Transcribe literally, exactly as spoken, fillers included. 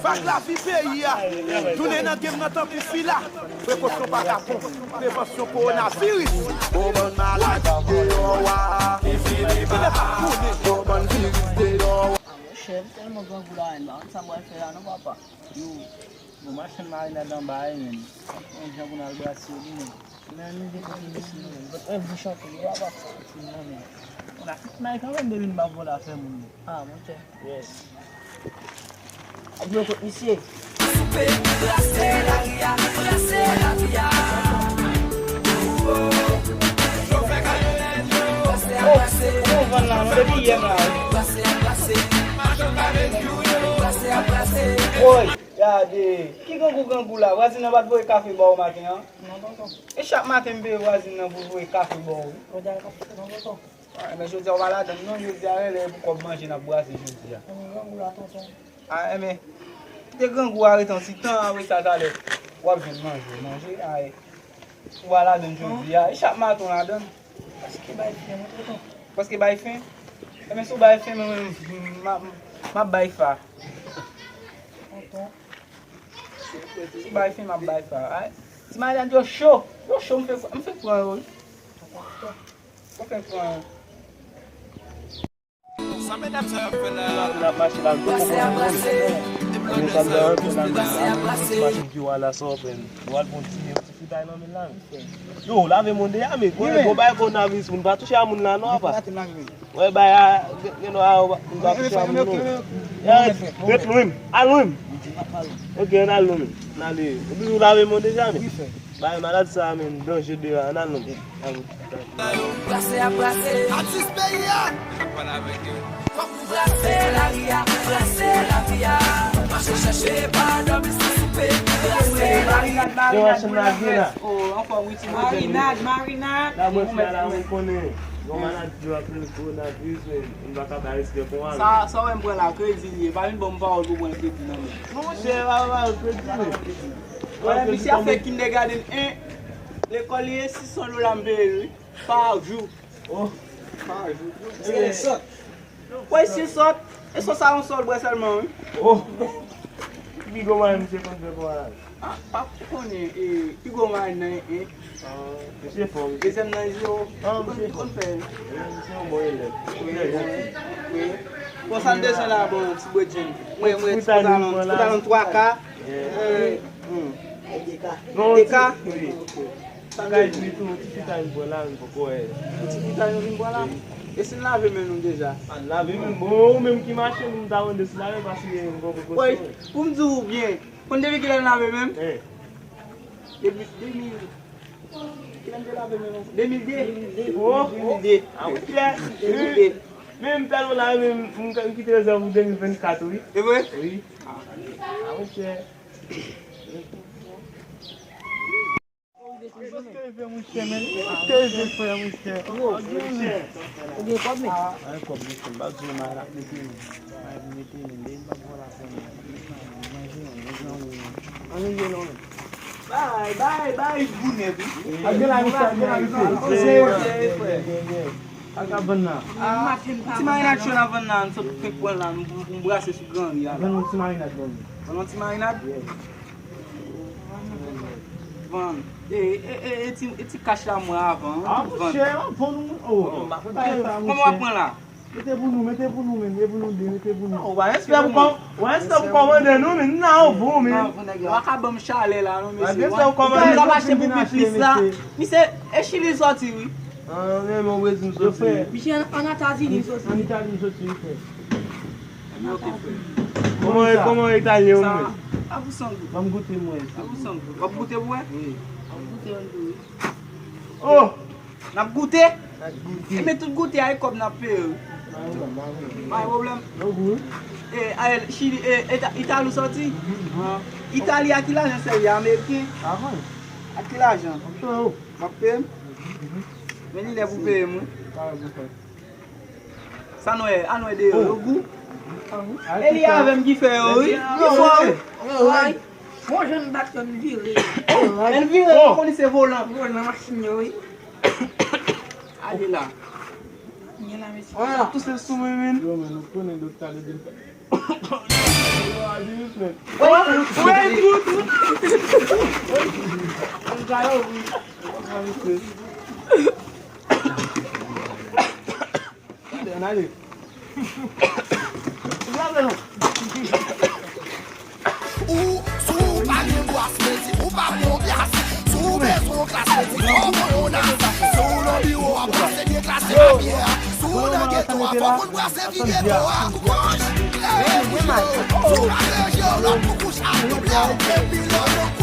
Fak lavi peyi a. Tounen nan game nan tankou fila. Prekosyon pa kapon. Prevansyon kowonaviris. Bon bann maladi deyò a. Bon bann viris deyò a. Chèf, tèlman grangou la menm, sa m pral fè la non papa. Yo, bon machann marinad anba a menm. Yon jan pou n al brase yo li menm. Men nou gen kote nou si nou menm. Anvi chante yo ap ap chante nou menm. On a tout may kanmenm depi n pa vòlè afè moun yo. Ah, monchè. Yes. Ak yo kot misye. Soupe, brase lari a, brase lavi a. Yo vann la non depi yè m la wi. Woy, gade, ki grangou grangou la, vwazen nan pa t voye kafe ba w maten an? Non, tonton. E chak maten m peye vwazen nan pou voye kafe ba w wi. Jodi a kafe non, tonton. Ah, men jodi a w pa ladann non, jodi a rele pou kòb manje n ap brase jodi a. Ann grangou la, tonton. Ah, enben, kite grangou a ret yon ti tan, apre sa talè w ap jwenn manje, manje, ay. Ou pa ladann jodi a, e chak maten w ladann. Paske bay fen, wi, tonton. Paske bay fen? Enben, si w bay fen, mwen menm, m ap, m ap bay fa. Tonton. Si w bay fen, m ap bay fa. Ay, ti madanm yo cho, yo cho, m fè, m fè pran yo, wi. Tonton. M fè pran yo. Sa medam sa yo ap fè la? N ap mache la, nou konprann moun. Moun sa m ta rantre la, machin ki w a la, sa w fè? Yo al pran ti, ti fritay nan men l la. Yo, lave men w deja, men. Konnen gon bagay kowonaviris, moun pa touche a moun la, non, apa. Wè, bay a, gen, gen dwa, moun pa touche a moun, non. Ya, ret lwen, al lwen. Ok, ann al lwen, men. N ale. Ou toujou lave men w deja, men. Bay malad sa a menm, danje deyò a, ann al non. Brase a brase. Atis peyi a. Fòk nou brase lari a, brase lavi a. Mache chèche pa dòmi san soupe. Brase lari a. Yo, machann la gen la. Oh, anfòm wi ti bò. Marinad, marinad. La mwen fè la, mwen konnen. Gon maladi yo ap rele kowonaviris, men m pa ka bay respè pou an. Sa, sa w wè m pran la, kredi li ye. Pa vin ban m pawòl pou pran kredi nan men. Monchè, pa bay kredi, men. Wè, misye ap fè kindergarten en, lekòl li ye, sis san dola m peye l, wi, pa jou. Oh. Pa jou. Misye sòt. Wè, misye sòt. E sòt sa yon sòl bwè sèlman, wi. Oh. Pi gwo mari misye konn fè pou an. Ah, pa konnen, e, pi gwo mari nan en. Ah, misye fò, wi. Dezyèm nan zewo. Ah, misye fò. Ou konn fè. Wi, misye yon bon elèv. Wi, wi. Bon, sa n bezwen la, bon, ti bredjenn. Mwen, mwen, ti pantalon, ti pantalon twa ka. Yeah. Non, de ka? Wi. Sa ka di tou, ti fritay m pran la, m poko wè. Ti fritay nou vin pran la? E si n lave men nou deja? A n lave men, bon, ou menm ki mache, m ta mande si lave, paske m poko konsome. Pou m di w byen, konn depi kilè n lave men m? Depi de mil. Kilè m te lave men m? De mil de. Oh, de mil de. Ah, wi, chè. De mil de. Men m tèlman lave men m, m kite rezèv pou de mil vennkat, wi. E vre? Wi. Ah, wi, chè. Ou gen kòb, men? Ay, kòb, mesye, m pa di w, m ap mete men. M ap mete men, men m pa pran la fè men. Manje, manje, manje. Ann rive non, men. Bay, bay, bay, gou nèt, wi. Ak de la misye, ak de la misye. Misye, frè. Ak ap vann nan. Ah, ti marinad cho n ap vann nan, n sot fenk pran la, nou, nou, nou brase sou gran ri a la. Vann yon ti marinad, vann. Vann yon ti marinad? Yeah. Vann. E, e, e, e ti, e ti kach la mwen avan, wi, tout vann. Ah, monchè, w ap vann ou, oh. Kòman w ap pran la? Mete pou nou, mete pou nou, men, mete pou nou de, mete pou nou. Ou pa respè pou kò-, ou pa respè pou kòmandè nou, men, n nan pou, men. Ou pa ka ban m chalè la, non, mesye. Ou pa ka mache pou pi plis la. Misye, e Chili l sòti, wi. Ah, men, mwen Brezil m sòti. Misye, an, an Etazini l sòti. An Etazini l sòti, wi, frè. Kòman, kòman Italyen ou menm? A pou san goud. Ban m goute, mwen. A pou san goud. W ap goute pou wè? Wi. W ap goute yon tou, wi. Oh! N ap goute? N ap goute. E men tout goute a e kòb n ap peye, wi. Pa gen pwoblèm. E, a, Chili, e, Eta-, Itali w sòti? Itali a ki lajan sèvi a? Ameriken? A ki lajan? M ap peye m? Men li lè pou peye m, wi. Sa n wè, ann wè deyò, yo gou. E li avè m ki fè yo, wi. Yo fò, wi. Bon jan n bat yo, n vire. N vire, yo konn se volan. Volan machin yo, wi. Ale la. Gen la, mesye. Touse sou mwen, men. Yo, men, nou konnen doktè Levin fè. Wait, wait, wait. Ann ale. Ou, si w pa gen bras, men si ou pa pran plas. Si w bezwen klas, men si w pa pran yon nas. Si w nan biwo a, brase byen klas, se pa byen. Si w nan geto a, fò w konn brase vire do a. Kouch! Leve kouche. Si w pa gen je w, lòt pou kouch ap double w. Epi lòt